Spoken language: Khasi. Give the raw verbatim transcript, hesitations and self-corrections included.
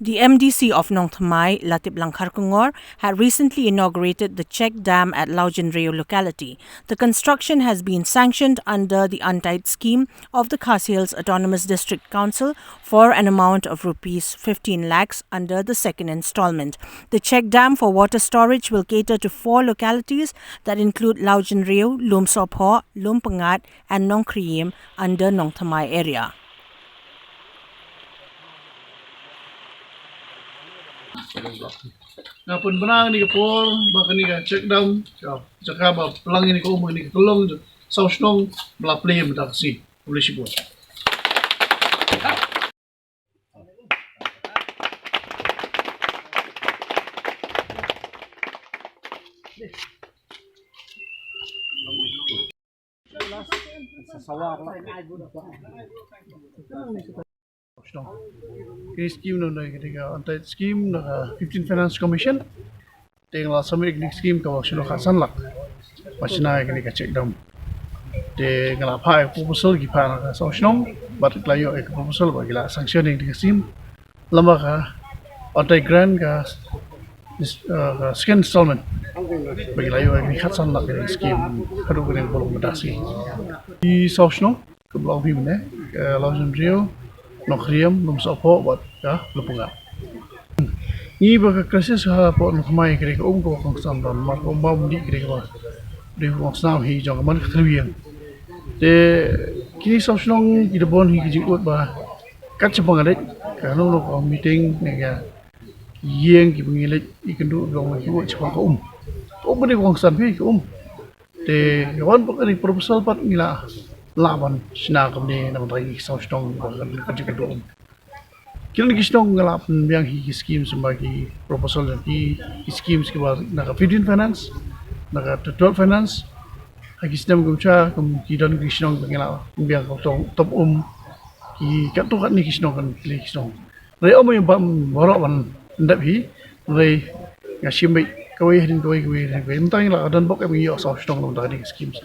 The M D C of Nongthymmai, Latiplang Kharkongor, had recently inaugurated the check dam at Laujinreo locality. The construction has been sanctioned under the Untied scheme of the Khasi Hills Autonomous District Council for an amount of rupees fifteen lakhs under the second installment. The check dam for water storage will cater to four localities that include Laujinreo, Lumsopho, Lumpngat, and Nongkhriyim under Nongthymmai area. Nga pynbna ïa kane ka por ba kane ka check dam, ka jaka ba plang ïa kane ka um, ïa kane ka long, saw shnong ba la plie mynta ka sngi. Khublei shibun. Shnong. Kane ka skim nongdei kane ka Untied scheme na ka fifteen Finance Commission. Te nga la submit ïa kane ka skim kaba shano khatsan lak. Ba shna ïa kane ka check dam. Te nga la phah ïa ka proposal, ki phah na ka saw shnong, bad ki la ïoh ïa ka proposal ba ki la sanction ïa kane ka skim. Lem bad ka Untied grant ka, uh, ka second installment. Ba ki la ïoh ïa kane khatsan lak ïa kane ka skim haduh kane ka por mynta ka sngi. Ki saw shnong kaba la ong phi mynne, ka Laujinreo, Nongkhriyim, Lumsopho bad ka Lumpngat. Ngi ba ka crisis hapoh Nongthymmai ka dei ka um kaba kongsan, namar ka um bym dih ka dei kaba dei kongsan hi jong ka man ka tyrwa ïing. Te kine saw shnong ki da bun hi ki jingud ba kat shaba nga leit, ka no no ka meeting ne ka ïing kiba ngi leit ïakynduh, jong ki ud shaphang ka um. Ka um ka dei kongsan phi ka um. Te ka wan bad kane ka proposal pat ngi la lah ban shna kumne na ka bynta ki saw shnong ba kan ka jingkynduh um. Ki don ki shnong nga la pynbiang hi ki schemes, ba ki proposal ki, ki schemes kiba na ka fifteen Finance, na ka twelve Finance. Ha ki snem kumta kum ki don ki shnong ba ngi la pynbiang ka top, top um, ki katto katne ki shnong, kan kine ki shnong. Hynrei ym ïa ba baroh ban pyndep hi, hynrei nga shim beit kawei hadien kawei, kawei hadien kawei. Mynta ngi la don bok em ïoh saw shnong na ka bynta kine ki schemes.